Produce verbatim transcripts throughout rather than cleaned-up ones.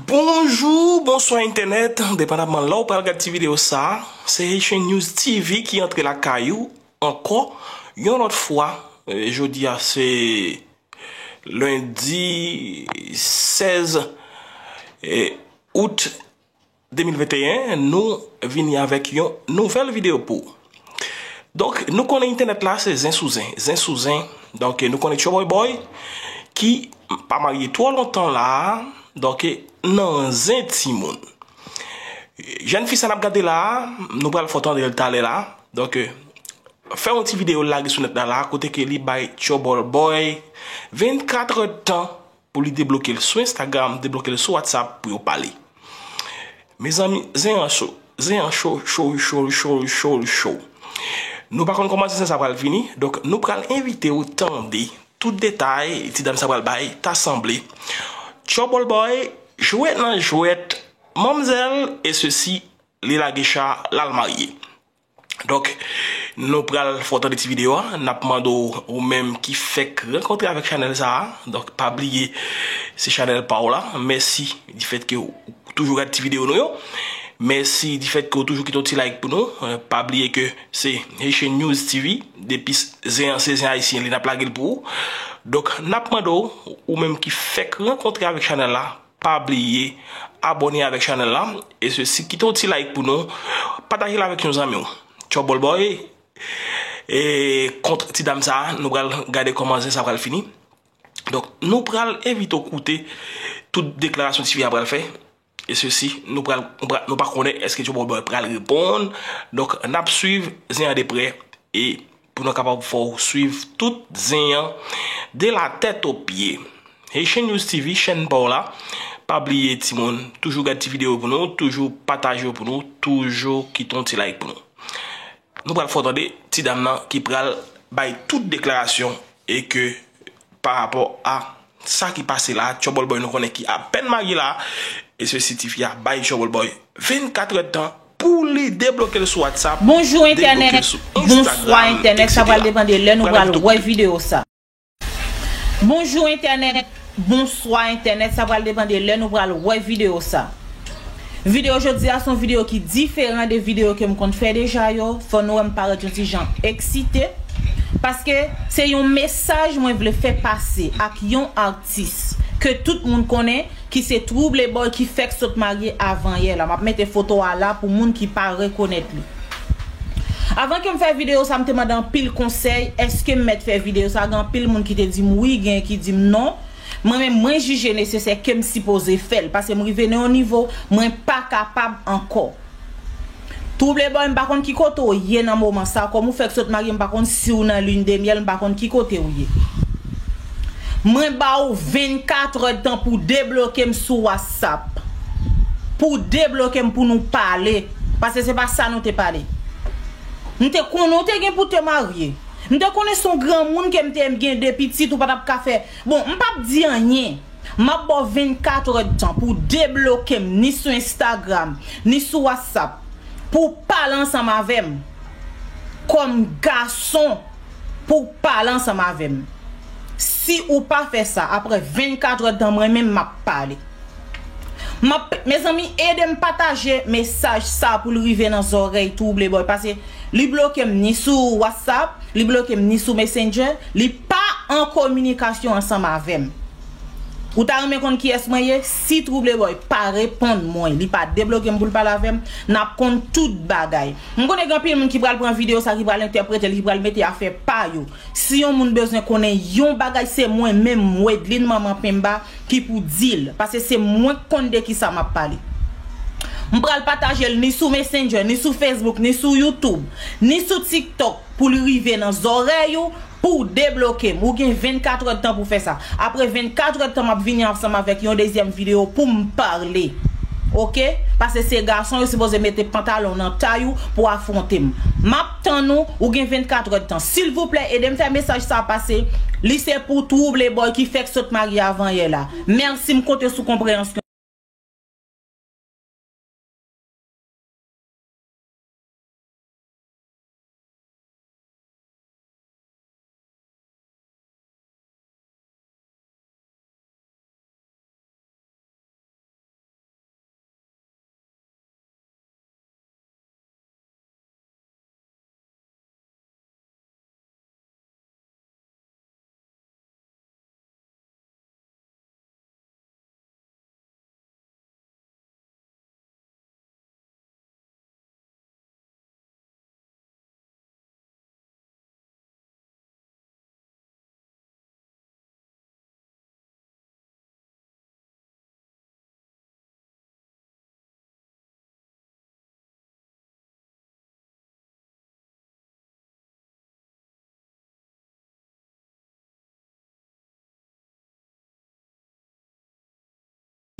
Bonjou, bonswa entènèt, depandamman lè w pral gad ti videyo sa a, se Haitian News T V ki antre lakay ou ankò yon lòt fwa. Eh, jodi a se lendi sèz, eh, out de mil venteyen, nou vini avèk yon nouvèl videyo pou ou. Donk, nou konnen entènèt la se zen sou zen, zen sou zen. Donk, nou konnen Tchòbòy Bòy ki pa marye twò lontan la a, donk, nan zen timoun. Jèn fi sa n ap gade la a, nou pral fè w tande l talè la. Donk, fè yon ti videyo l lage sou nèt la la, kote ke li bay Tchòbòy Bòy vennkat èdtan pou li debloke l sou Instagram, debloke l sou WhatsApp pou yo pale. Mezanmi, zen an cho. Zen an cho, cho, cho, cho, cho, cho. Nou pa konn kòman zen sa pral fini, donk nou pral envite w tande tout detay ti dam sa pral bay, ta sanble Tchòbòy Bòy jwe nan jwèt manmzèl, e sesi, li lage cha, l al marye. Donk, nou pral fè w tande ti videyo a. N ap mande w, ou menm ki fèk rankontre avèk chanèl sa a, donk, pa bliye, se chanèl pa w la. Mèsi difèt ke w toujou gade ti videyo nou yo. Mèsi difèt ke w toujou kite yon ti like pou nou. Eh, pa bliye ke se Haitian News T V. Depi zen an se zen ayisyen, li n ap lage l pou ou. Donk, n ap mande w, ou menm ki fèk rankontre avèk chanèl la, pa bliye abòne avèk chanèl la. E sesi, kite yon ti like pou nou. Pataje l avèk yon zanmi w. Tchòbòy Bòy, e kont ti dam sa a, nou pral gade kòman zen sa pral fini. Donk, nou pral envite w koute tout deklarasyon tifi a pral fè. E sesi, nou pral, nou pral, nou pa konnen èske Tchòbòy Bòy pral reponn. Donk, n ap swiv zen an de prè. E pou nou kapab fè w swiv tout zen an de la tèt o pye. Haitian News T V, chèn pa w la. Pa bliye, timoun, toujou gad ti videyo pou nou, toujou pataje yo pou nou, toujou kite yon ti like pou nou. Nou pral fè w tande ti dam nan ki pral bay tout deklarasyon e ke pa rapò a sa ki pase la, Tchòbòy Bòy nou konnen ki apèn marye la, e sesi, tifi a bay Tchòbòy Bòy vennkat èdtan pou li debloke l sou WhatsApp, Bonjou entènèt, bonswa entènèt, sa pral depann de lè nou pral wè videyo sa. Bonjou entènèt, bonswa entènèt, sa pral depann de lè nou pral wè videyo sa. Videyo jodi a se yon videyo ki diferan de videyo ke m konn fè deja yo. Fò nou wè m parèt yon ti jan eksite. Paske se yon mesaj mwen vle fè pase ak yon atis ke tout moun konnen, ki se Trouble Boy ki fèk sot marye avanyè la. M ap mete foto a la pou moun ki pa rekonèt li. Avan ke m fè videyo sa, m te mande anpil konsèy, èske m mèt fè videyo sa? Gen anpil moun ki te di m wi, gen ki di m non. Mwen menm, mwen jije nesesè ke m sipoze fè l, paske m rive nan yon nivo, mwen pa kapab ankò. Trouble Boy, m pa konn ki kote w ye nan moman sa, kòm ou fèk sot marye, m pa konn si w nan lune de miel, m pa konn ki kote w ye. Mwen ba ou vennkat èdtan pou debloke m sou WhatsApp. Pou debloke m pou nou pale. Paske se pa sa nou te pale. M te konnen w te gen pou te marye. M te konnen se yon granmoun ke m te gen de pitit ou pa t ap ka fè. Bon, m p ap di anyen. M ap ba w vennkat èdtan pou w debloke m ni sou Instagram, ni sou WhatsApp, pou w pale ansanm avè m. Kòm gason, pou w pale ansanm avè m. Si ou pa fè sa, apre vennkat èdtan, mwen menm m ap pale. M ap, mezanmi, ede m pataje mesaj sa pou l rive nan zòrèy Trouble Boy, paske li bloke m ni sou WhatsApp, li bloke m ni sou Messenger, li pa an kominikasyon ansanm avè m. Ou ta renmen konn kiyès mwen ye? Si Trouble Boy pa reponn mwen, li pa debloke m pou l pale avè m, n ap konn tout bagay. M konnen gen anpil moun ki pral pran videyo sa, ki pral entèprete l, ki pral mete afè pa yo. Si yon moun bezwen konnen yon bagay, se mwen menm, Wedline Manman Penba, ki pou di l. Paske se mwen k konn de kisa m ap pale. M pral pataje l ni sou Messenger, ni sou Facebook, ni sou YouTube, ni sou TikTok, pou l rive nan zòrèy ou, pou w debloke m. Ou gen vennkat èdtan pou fè sa. Apre vennkat èdtan, m ap vini ansanm avèk yon dezyèm videyo pou m pale. Oke? Paske se gason yo sipoze mete pantalon nan tay ou pou afwonte m. M ap tann ou, ou gen vennkat èdtan. Silvouplè, ede m fè mesaj sa pase. Li se pou Trouble Boy ki fèk sot marye avanyè la. Mèsi, m konte sou konpreyansyon.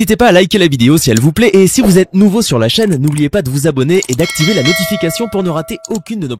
N'hésitez pas à liker la vidéo si elle vous plaît et si vous êtes nouveau sur la chaîne, n'oubliez pas de vous abonner et d'activer la notification pour ne rater aucune de nos